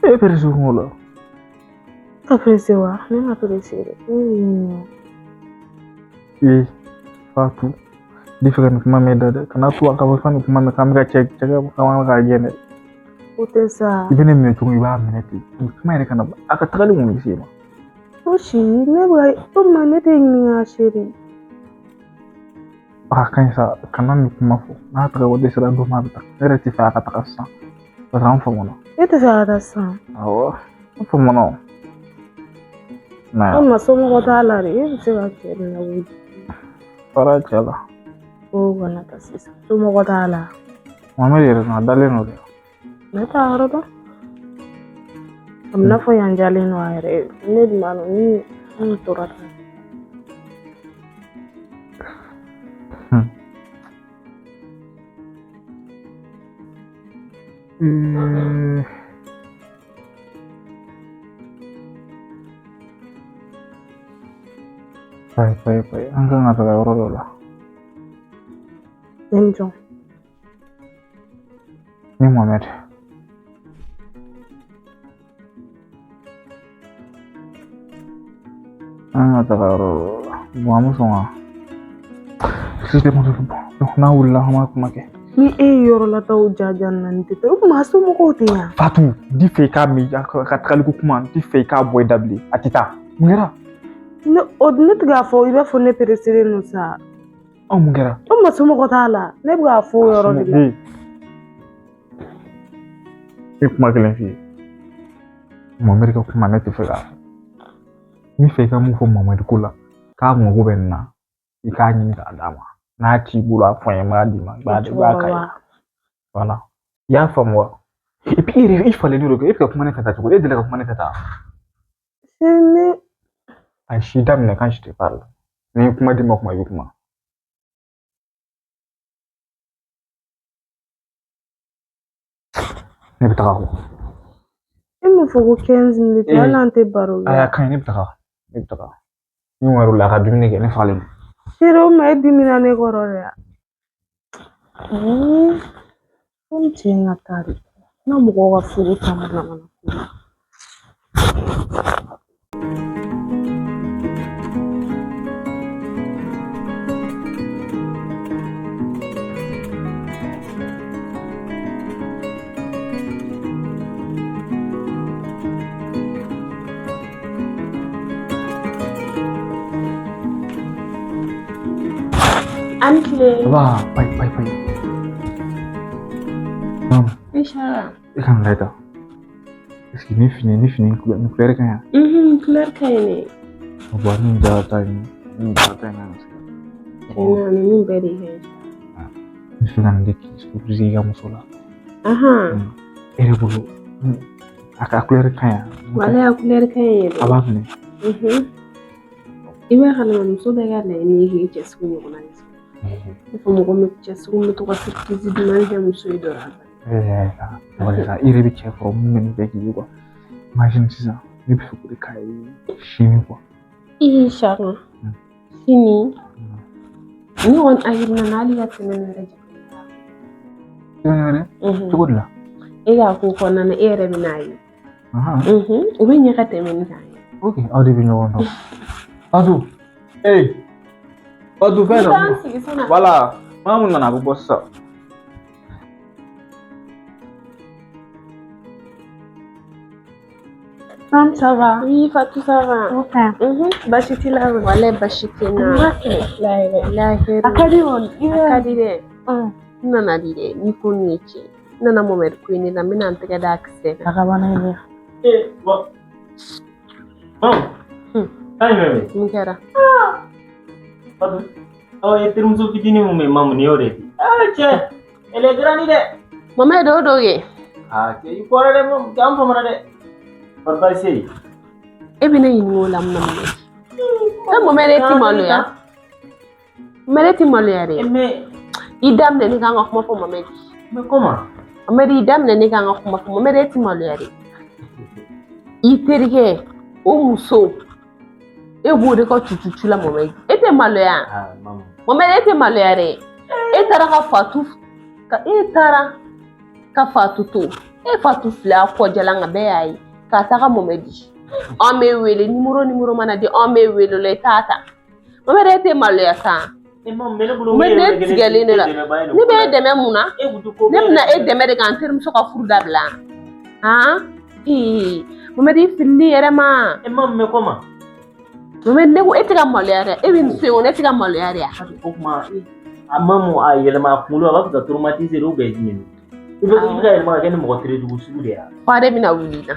E pressé kun la. Ka pressé wa? Ne ma pressé dɛ. Ne y'i ɲininka. Ee Fatu, n bɛ fɛ ka nin kuma mɛn da dɛ. Kana to a ka fɔ nin kuma mɛn k'an bɛ ka cɛ cɛ k'an bɛ k'a gɛn dɛ. O tɛ sa. I bɛ ne minɛ cogo min i b'a minɛ ten. Nin kuma yɛrɛ kana a ka tagali mun bɛ se i ma. O si ne bɛ o ma ne tɛ ɲininka seri. A ka ɲi sa kana nin kuma fɔ n'a taga waati sera don min a bɛ taa ne yɛrɛ tɛ fɛ a ka taga sisan parce que an famana. E tɛ fɛ a ka taa sisan? Awɔ an famana o. An ma somɔgɔ t'a la de e bɛ se ka cɛ nin lawuli. Fara cɛ la. O kana taa sisan somɔgɔ t'a la. Mohamɛdi yɛrɛ a dalen don dɛ. Ne t'a yɔrɔ dɔn. A bɛ n'a fɔ yan jalen don a yɛrɛ ye ne dun b'a dɔn ni n tora tan. Ayi ayi ayi an kan ka taga yɔrɔ dɔ la. Ne ni jɔn? Ni Mohamɛdi. An ka taga yɔrɔ dɔ la. Bon an bɛ sɔn ka bon n'a wulila an b'a kuma kɛ. Ni e ye yɔrɔ lataw jaja na nin tɛ o kuma somɔgɔw tɛ yan. Fatu n t'i fɛ i k'a mɛn ka tagali ko kuma n t'i fɛ i k'a bɔ i da bilen a tɛ taa mun kɛra? Ne o ne tɛ k'a fɔ i b'a fɔ ne pereselen don sa. Ɔ mun kɛra? O ma somɔgɔ t'a la ne bɛ k'a fɔ o yɔrɔ de la. Ne ye kuma kelen f'i ye Mohamɛdi ka kuma ne tɛ fɛ k'a fɔ. N bɛ fɛ i ka mun fɔ Mohamɛdi ko la k'a mago bɛ nin na i k'a ɲini k'a d'a ma n'a t'i bolo a fɔ n ye n b'a d'i ma i b'a k'a ye voilà i y'a faamu wa? Et puis i yɛrɛ i falen don e bɛ ka kuma ne fɛ tan cogo di e delila ka kuma ne fɛ tan? Ne A si daminɛ quand je te parle ni ye kuma d'i ma kuma i bɛ kuma. Ne bɛ taga ko. E m'o fɔ ko 15 minutes hali an tɛ baro kɛ. Ayi a ka ɲi ne bɛ taga ne bɛ taga. Ni wɛrɛ la a ka dumuni kɛ ne fagalen don. Seri o ma e dimina ne kɔrɔ de ya. Ko n cɛ in ka taa de. N ka mɔgɔw ka furu ta mana mana ko la. A ni tile. Ba, payi payi payi. Mamu, Inshallah. e ka nin lajɛ tan. Est-ce que nin fini nin couleur ka ɲi wa? Couleur ka ɲi dɛ. Bon, nin jara ta in, nin jara ta in na se ka. Tiɲɛna ninnu bɛɛ de ka ɲi. N bɛ fɛ ka nin de k'i surprise i ka muso la. Ahan. E yɛrɛ bolo, a ka couleur ka ɲi wa? Walayi a couleur ka ɲi yɛrɛ. A b'a minɛ. I b'a kalama muso bɛɛ ka laɲini ye k'i cɛ sugu ɲɔgɔnna de sɔrɔ. I fɔ mɔgɔ min cɛ sugu bɛ to ka surprise duman kɛ muso ye dɔrɔn. I yɛrɛ bɛ cɛ kɔrɔ mun bɛ nin bɛɛ k'i ye quoi. Imagine sisan ne bɛ fɛ k'o de k'a ye sini quoi. Ii Saka, sini ne kɔni hakilina na hali ka tɛmɛ nin yɛrɛ Sini wɛrɛ? Cogo di la? E k'a ko kɔnɔna na e yɛrɛ bɛ n'a ye. O bɛ ɲɛ ka tɛmɛ nin kan. Ok, aw de bɛ ɲɔgɔn dɔn. Fatou, ee Fatou fɛn dɔ. Voilà, maa mun nana a bɛ bɔ sisan. Mam, ça va? Oui, Fatou, ça va. Ok. Baasi t'i la? Walayi baasi tɛ n na. Walayi. A ka di kɔni. A ka di dɛ. N nana di dɛ, ni ko nin ye tiɲɛ. N nana Mohamed ko in de la, n bɛna n tɛgɛ d'a kisɛ kan. A ka bana in dɛ. Ee, bon. Mamu, kan jumɛn bɛ yen? Mun kɛra? Fatou, aw ye terimuso fitinin mun bɛ yen Mamu nin y'o de ye. Aa cɛ, elle est grande dɛ. Mohamed o don kɛ. Aa cɛ i kɔrɔ dɛ Mamu, an famana dɛ. Kɔri baasi tɛ yen? E bɛ ne ɲininka o la mun na Mohamed? E Mohamed e ti maloya? Mohamed e ti maloya dɛ. Mais I daminɛ ne kan ka kuma fɔ Mohamed. Mais comment? Mohamed i daminɛ ne kan ka kuma fɔ Mohamed e ti maloya dɛ. I terikɛ o muso e b'o de ka cucucu la Mohamed. E tɛ maloya? Mohamed e tɛ maloya dɛ. E taara ka Fatou ka e taara ka Fatou to. E Fatou filɛ a kɔ jalan kan bɛɛ y'a ye. K'a taga Mohamed. An bɛ wele numéro mana di an bɛ wele o la i t'a ta. Mohamed e tɛ maloya sa. Mohamed ne tigɛlen de la. Ne bɛ e dɛmɛ mun na? Ne bɛna e dɛmɛ de k'an terimuso ka furu dabila. Han? Ee Mohamed i filili yɛrɛ ma. E ma mais comment? Mohamed ne ko e tɛ ka maloya dɛ. E bɛ nin so in kɔnɔ e tɛ ka maloya de. O tuma a Mamu a yɛlɛma a kunkolo a b'a fɛ ka traumatiser ou bien jumɛn? I bɛ ka yɛlɛma ka kɛ ni mɔgɔ terejugu sugu de ye. Fa de bɛna wuli i la.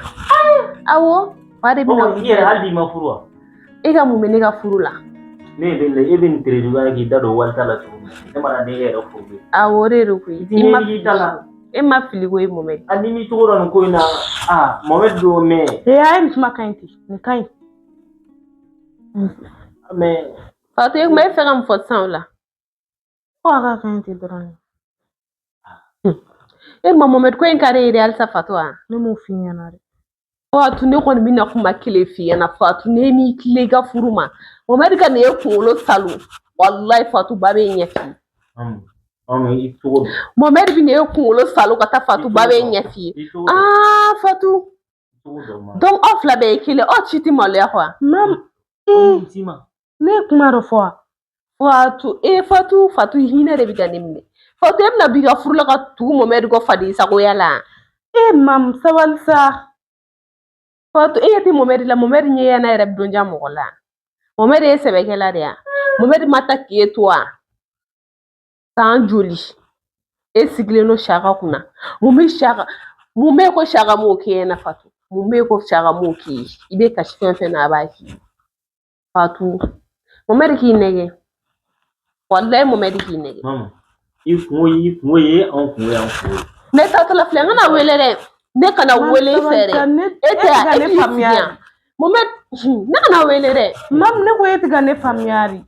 Awɔ, fa de bɛna wuli. I yɛrɛ hali n'i ma furu wa? E ka mun bɛ ne ka furu la? Ne bɛ e bɛ nin terejuguya k'i da don walita la cogo min na, ne mana ne yɛrɛ furu. Awɔ, o de don koyi. E ma fili koyi Mohamed. A ni m'i cogo dɔn nin ko in na, aa Mohamed don mais. Ee a ye nin kuma ka ɲi ten, nin ka ɲi. Mais. Fatou e kuma e fɛ ka mun fɔ sisan o la? Ko a ka ɲi ten dɔrɔn. E ma Mohamed ko in ka di e ye dɛ halisa Fatou wa? Ne m'o f'i ɲɛna dɛ. Fatou ne kɔni bɛna kuma kelen f'i ɲɛna Fatou ne m'i tilen i ka furu ma. Mohamed ka nin e kunkolo salo. Walayi Fatou ba bɛ ɲɛ f'i ye. Mohamed bɛ e kunkolo salo ka taa Fatou ba bɛ ɲɛ f'i ye. Aa Fatou. Donc aw fila bɛɛ ye kelen, aw si tɛ maloya quoi. Mam, ne ye kuma dɔ fɔ wa? Fatou e Fatou Fatou hinɛ de bɛ ka ne minɛ. Fatou e bɛna b'i ka furu la ka tugu Mohamed kɔ faden sagoya la. E mam sabali sa. Fatou e ɲɛ tɛ Mohamed la, Mohamed ɲɛ yana yɛrɛ bɛ don ja mɔgɔ la. Mohamed ye sɛbɛkɛla de ya. Mohamed ma taa k'e to wa? San joli e sigilen don Saka kunna. Mun bɛ Saka mun bɛ ko Saka m'o k'e ɲɛna Fatou? Mun bɛ ko Saka m'o k'i ye? I bɛ kasi fɛn fɛn na a b'a k'i ye. Fatou Mohamed k'i nɛgɛ. Walayi Mohamed k'i nɛgɛ. Mamu, i kungo y'i kungo ye, anw kungo y'an kungo ye. Ne taatɔla filɛ, n kana wele dɛ. Ne kana wele i fɛ dɛ. E tɛ yan, e t'i sigi yan. Mohamed, ne kana wele dɛ. Mamu, ne ko e tɛ ka ne faamuya de.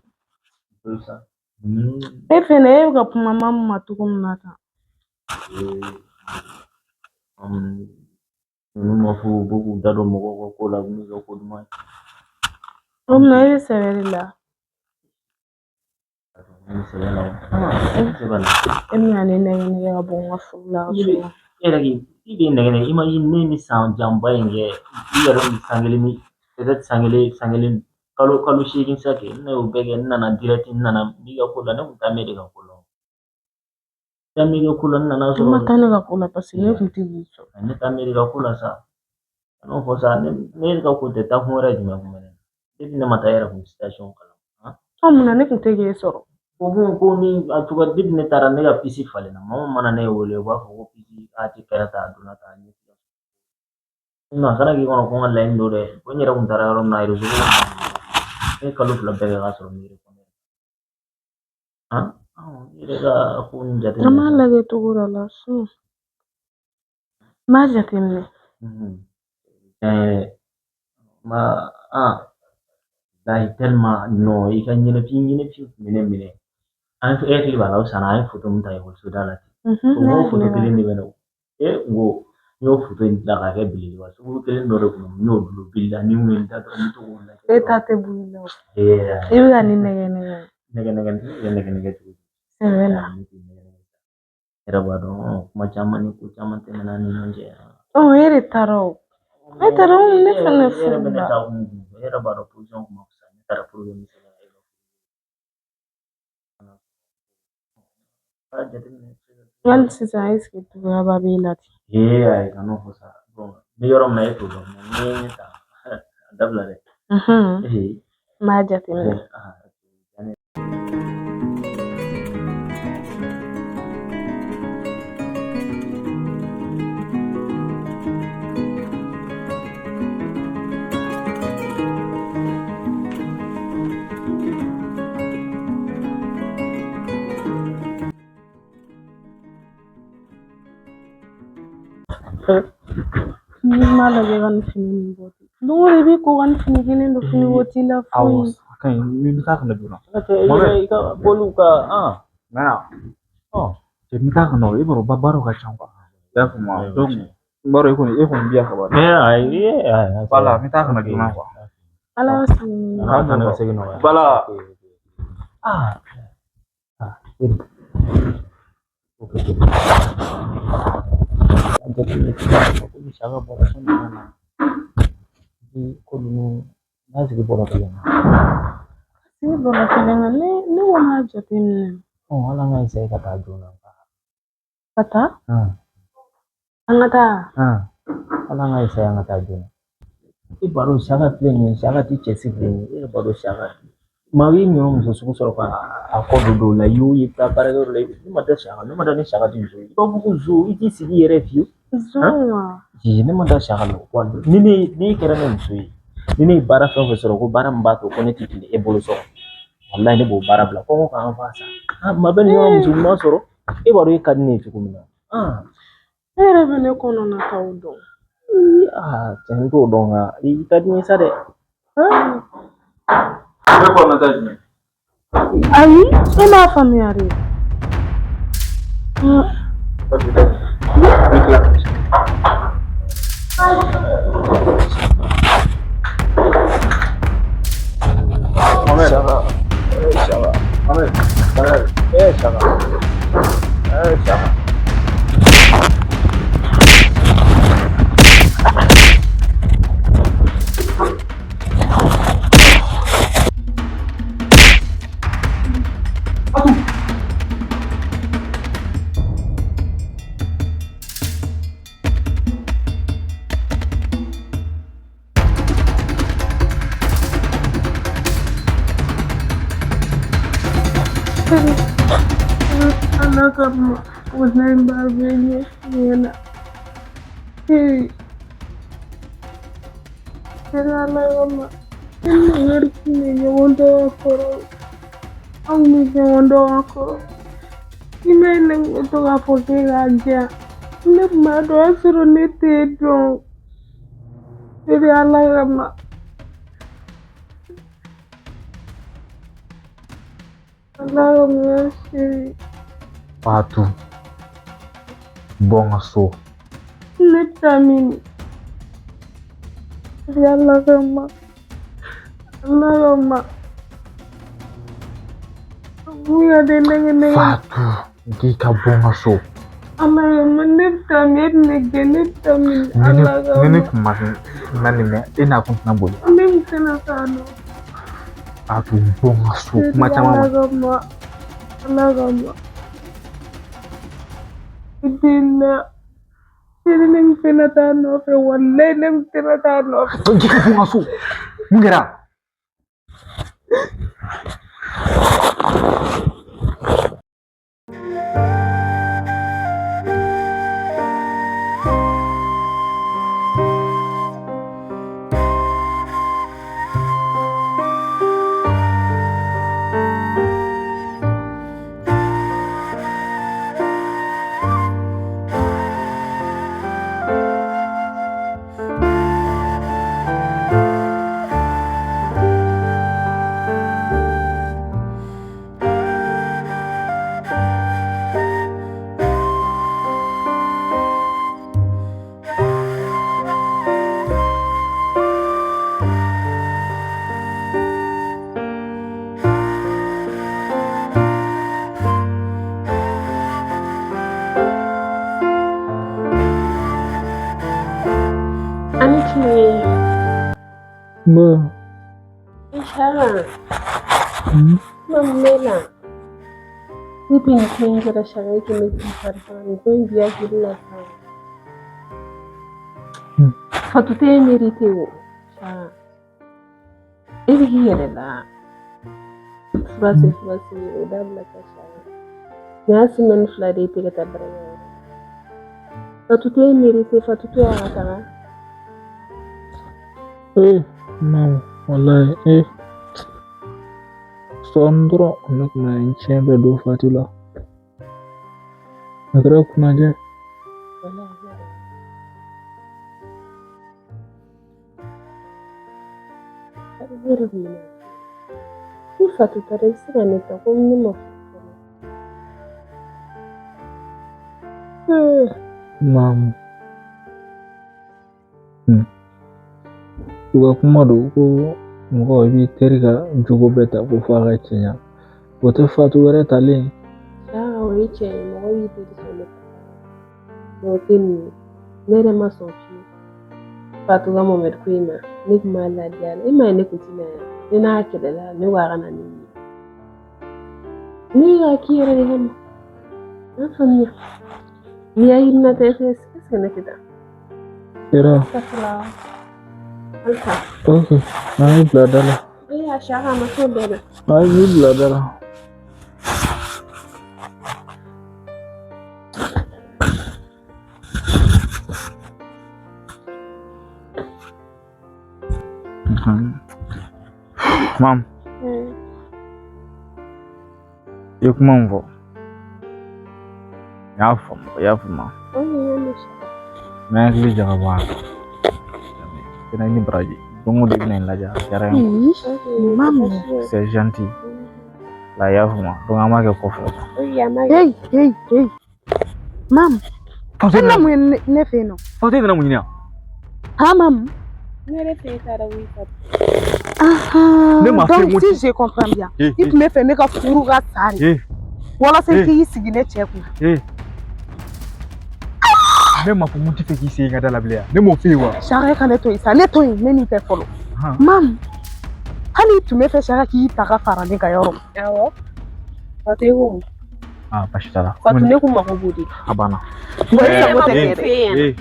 E fɛnɛ e bɛ ka kuma Mamu ma cogo min na tan. Ninnu ma fɔ u bɛ k'u da don mɔgɔw ka ko la n'u ka ko duman ye. O tuma e bɛ sɛbɛ de la. Sɛbɛ la. E bɛna ne nɛgɛ nɛgɛ ka bɔ n ka furu la ka sɔrɔ. E yɛrɛ k'i i b'i nɛgɛ nɛgɛ, imagine ne ni san janba in kɛ, i yɛrɛ ni san kelen ni peut-être san kelen, san kelen kalo 8 sa kɛ, ne y'o bɛɛ kɛ, n nana direct, n nana n b'i ka ko la, ne kun taa m'e de ka ko la. Taa m'e ka ko la, n nana I ma sɔrɔ taa ne ka ko la parce que ne kun tɛ k'i sɔrɔ. Ne taa m'e de ka ko la sa. Kan'o fɔ sa, ne ka ko tɛ taa kun wɛrɛ jumɛn kun bɛ ne na. Depuis ne ma taa e yɛrɛ kun situation kalama. Ɔ mun na ne kun tɛ k'e sɔrɔ? Ko bon ko ni a cogo depuis ne taara ne ka puce falenna, maa min mana ne wele u b'a fɔ ko puce a ti kɛra tan, a donna tan, a ɲɛ. A kana k'i kɔnɔ ko n ka laɲini don dɛ, ko n yɛrɛ kun taara yɔrɔ min na réseau ko ne ye kalo 2 bɛɛ kɛ k'a sɔrɔ n yɛrɛ kɔnɔ. Han? I yɛrɛ ka ko ninnu jateminɛ. An b'a lajɛ cogo dɔ la sinon n b'a jateminɛ. Ma lahi tellement non i ka ɲɛnafin ɲɛnafin kun bɛ ne minɛ. An e hakili b'a la o sanna an ye foto min ta ekɔliso da la ten. Ne O foto hakili b'a kelen la. de bɛ ne e n ko n y'o foto in dilan k'a kɛ belebeleba sugu kelen dɔ de kun n y'o dulon bili la ni n ye n da dɔrɔn n bɛ to k'o lajɛ. E ta tɛ bɔ i la o. I bɛ ka ne nɛgɛ nɛgɛ. Nɛgɛ nɛgɛ nɛgɛ nɛgɛ nɛgɛ cogo di? Sɛbɛ la. Ne t'i nɛgɛ nɛgɛ. E yɛrɛ b'a dɔn kuma caman ni ko caman tɛmɛna ni ɲɔgɔn cɛ. Ɔ e de taara o. E taara o ne fɛnɛ E yɛrɛ bɛ ne furu la. ta kun e yɛrɛ b'a dɔn position kun ma fisa ne taara pour que n bɛ se ka e ka baara jateminɛ. Hali sisan est ce que juguyaba b'e la ten? Ee ayi kan'o fɔ sa. Bon n bɛ yɔrɔ min na e t'o dɔn mais n'i ye ne ta a dabila dɛ. N b'a jateminɛ. N'i m'a lajɛ ka nin fini ninnu bɔ don o don i b'i ko ka nin fini kelen don fini ko t'i la Awɔ, foyi. a ka ɲi, n bɛ taa ka na joona. I ka bɔliw ka Mɛ cɛ n bɛ taa ka na o, e b'a dɔn baaraw ka ca quoi. I y'a faamu wa? Donc n b'a dɔn e kɔni bɛ yan ka ban. Ayi ayi. Voilà, n bɛ taa ka na joona quoi. Ala ka segin Ala ka ne segin nɔgɔya. Voilà. Ah. Ah. Ok. A jateminɛ sisan komi Saka bɔra so nana na bi ko ninnu n'a sigi bɔra kelen na. Ne bɔra kelen na ne ko n b'a jateminɛ. Ɔ hali an ka essayer ka taa joona. Ka taa? An ka taa. Hali an ka essayer an ka taa joona. E b'a dɔn Saka filɛ nin ye, Saka tɛ cɛ sigilen ye. E yɛrɛ b'a dɔn Saka. Maa i ɲɔ muso sugu sɔrɔ ka a kɔ don dɔw la, i y'o ye taa baarakɛyɔrɔ la, ne ma da Saka, ne ma da ni Saka tɛ muso ye. I b'a fɔ ko zo, i t'i sigi yɛrɛ fiyewu. Zon wa? Ne ma da Saka la. Wa ni ne ni kɛra ne muso ye, ni ne ye baara fɛn o fɛn sɔrɔ ko baara min b'a to ko ne tɛ tile e bolo sɔrɔ, walahi ne b'o baara bila kɔngɔ k'an fa sa. Maa bɛ nin ɲɔgɔn muso ɲuman sɔrɔ, e b'a dɔn e ka di ne ye cogo min na. E yɛrɛ bɛ ne kɔnɔna taw dɔn. Cɛ n t'o dɔn nka i ka di n ye sa dɛ. Ne kɔnɔna ta jumɛn? Ayi, e m'a faamuya de. Ok, d'accord. N bɛ tila ka na. Mohamed. Saka, Saka, Mohamed. Saka, Saka. Ala kama wallahi n b'a bɛɛ ɲɛf'i ɲɛna. Ala kama ne ni Mamadu tun bɛ ɲɔgɔn dɔn ka kɔrɔ. An kun bɛ ɲɔgɔn dɔn ka kɔrɔ. I ma ye ne kun bɛ to k'a fɔ k'e k'a diyan. Ne kun b'a dɔn o y'a sɔrɔ ne t'e dɔn. Bébé Ala kama. Ala kama chérie. Fatou, bɔ n ka so. Ne taa min? Ala kama. Ala kama. Mun ka di nɛgɛ nɛgɛ. Fatou, n k'i ka bɔ n ka so. Ala kama ne bɛ taa min e bɛ ne gɛn ne bɛ taa min Ala kama. Ni ne kun ma na nin mɛn e n'a kun tɛna boli. Ne kun tɛna taa nɔ. A to bɔ n ka so kuma caman ma. Ala kama Ala kama. I den na. Sini ne kun tɛna taa nɔfɛ walayi ne kun tɛna taa nɔfɛ. Ji ka bɔ n ka so. Mun kɛra? Ani tile. Nba. Inshallah. Mun la. Depuis nin ko in kɛra sariya kɛmɛ k'i farigan nin ko in bi hakili la sa. Fatu tɛ e mérite o. Sara. E bɛ k'i yɛrɛ la. Fura se fura se o dabila ka sara. Nin y'a semaine 2 de ye i tɛ ka taa baarakɛyɔrɔ. Fatu tɛ e mérite Fatu to yan ka taga. Eh, mamu, wallahi, eh. Sɔɔni dɔrɔn ne kun bɛna n tiɲɛ bɛɛ don Fatu la. A kɛra kunnajɛ. Ne yɛrɛ kun bɛna ni Fatu taara i bɛ se ka ne ta komi ne ma furu fɔlɔ. Mamu. U ka kuma don ko mɔgɔ i b'i teri ka jogo bɛɛ ta ko f'a ka cɛɲa. O tɛ Fatu wɛrɛ talen. Aa o ye tiɲɛ ye mɔgɔ b'i teri sɔn ne ta o tɛ nin ye ne yɛrɛ ma sɔn fiyewu. Fatu ka Mohamed ko in ma ne kun b'a ladiya la e m'a ye ne kun tɛ na yan ne n'a kɛlɛla ne ko a ka na ne ye. Ne y'a k'i yɛrɛ de kama. N'a faamuya. N'i y'a hakilina ta est ce que ne tɛ taa? Sera. Halisa. Ok, an y'i bila da la. E y'a siya k'a ma s'o bɛɛ la. An y'i bila da la. Mam, i ye kuma min fɔ n y'a faamu i y'a faamu. N bɛ hakili jagabɔ a kan. I ni baraji don o don i bɛna n lajɛ a diyara n ye. Mamu. C'est gentil. La i y'a faamu donc an b'a kɛ kɔfɛ. Hey, hey, hey. Mamu. E na mun ye ne fɛ yen nɔ? Fatu e nana mun ɲini yan? Ha Mamu. Ne yɛrɛ fɛ e taara wuli Fatu. Ne ma fɛn Donc si je comprends bien, i tun bɛ fɛ ne ka furu ka sa de. Walasa i k'i sigi ne cɛ kunna. Ne ma fɔ mun tɛ fɛ k'i sen ka da la bilen yan. Ne m'o f'i ye wa? Sara e ka ne to yen sa, ne to yen ne n'i tɛ fɔlɔ. Mamu, hali i tun bɛ fɛ Sara k'i ta ka fara ne kan yɔrɔ min. Awɔ. Fatu e ko mun? Ah basi t'a la. Fatu ne kun mako b'o de la. A banna. Wa i sago tɛ kɛ dɛ.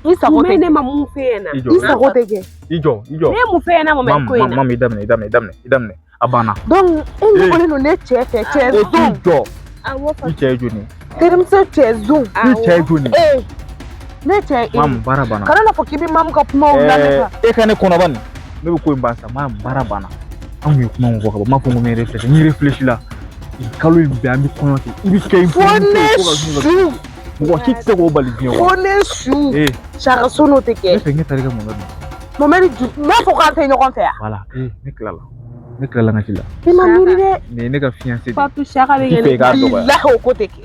I sago tɛ ne ma mun f'e ɲɛna. I sago tɛ kɛ. I jɔ, i jɔ. Ne ye mun f'e ɲɛna Mohamed ko in na? Mamu i daminɛ, i daminɛ, i daminɛ, i daminɛ. A banna. Donc e ɲɔgɔnnen don ne cɛ fɛ cɛ zon. E t'i jɔ. Awɔ Fatu. I cɛ ye joli ye? Terimuso cɛ zon. I cɛ ye joli ye? Ne cɛ ye. Mamu baara banna. Kana n'a fɔ k'i bɛ Mamu ka kumaw lamɛn. E ka ne kɔnɔba nin. Ne bɛ ko in ban sa, Mamu baara banna. An kun ye kuma min fɔ ka ban, n m'a fɔ ko n bɛ réfléchi, n réfléchi la. Kalo in bɛɛ an bɛ kɔɲɔ kɛ. I bɛ kɛ i Fo ne su. Mɔgɔ si tɛ se k'o bali diɲɛ kɔnɔ. Fo ne su. Sara so n'o tɛ kɛ. Ne fɛ ne taara i ka Mohamed nɔ. Mohamed ju n'a fɔ k'an tɛ ɲɔgɔn fɛ yan. Voilà ne tilala. Ne tilala n ka ci la. I ma miiri dɛ. Nin ye ne ka fiancé de ye. Fatu Saka bɛ kɛ ne k'a dɔgɔya. Bilahi o ko tɛ kɛ.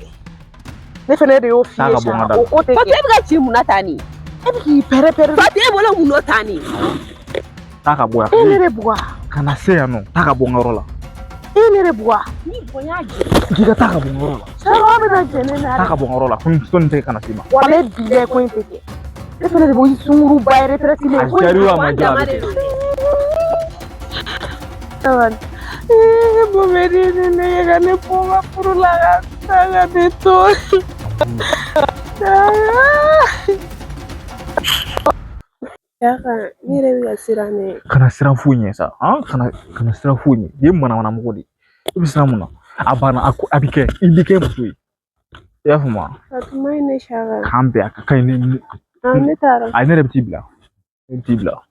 Ne fɛnɛ de y'o f'i ye Saka o ko tɛ kɛ. Fatu e bɛ ka ci mun na tan nin? E bɛ k'i pɛrɛ-pɛrɛ. Fatu e bolo mun nɔ tan nin? Taa ka bɔ yan. E ne de bugɔ. Kana se yan nɔ. Taa ka bɔ n ka yɔrɔ la. ye ne de bugɔ. Ni bonya jɛ. K'i ka taa ka bɔ n yɔrɔ la. Saka bɛ na jɛ ne na. Taa ka bɔ n yɔrɔ la ko nin tɛ kana s'i ma. Walayi bilayi ko in tɛ kɛ. E fana de b'o sunkuruba yɛrɛ tɛrɛti A diyara o a ma diya a bɛ kɛ. Momɛdi ye ne nɛgɛ ka ne bɔ n ka furu la ka taa ka ne to. Saka ne yɛrɛ bɛ ka siran dɛ. Kana siran foyi ɲɛ sa han kana siran foyi ɲɛ i ye manamana mɔgɔ de ye i bɛ siran mun na a banna a ko a bɛ kɛ i bɛ kɛ muso ye i y'a faamu wa. A tun man ɲi ne Saka. K'an bɛn a ka ɲi ne. Ne taara. Ayi ne yɛrɛ bɛ t'i bila ne bɛ t'i bila.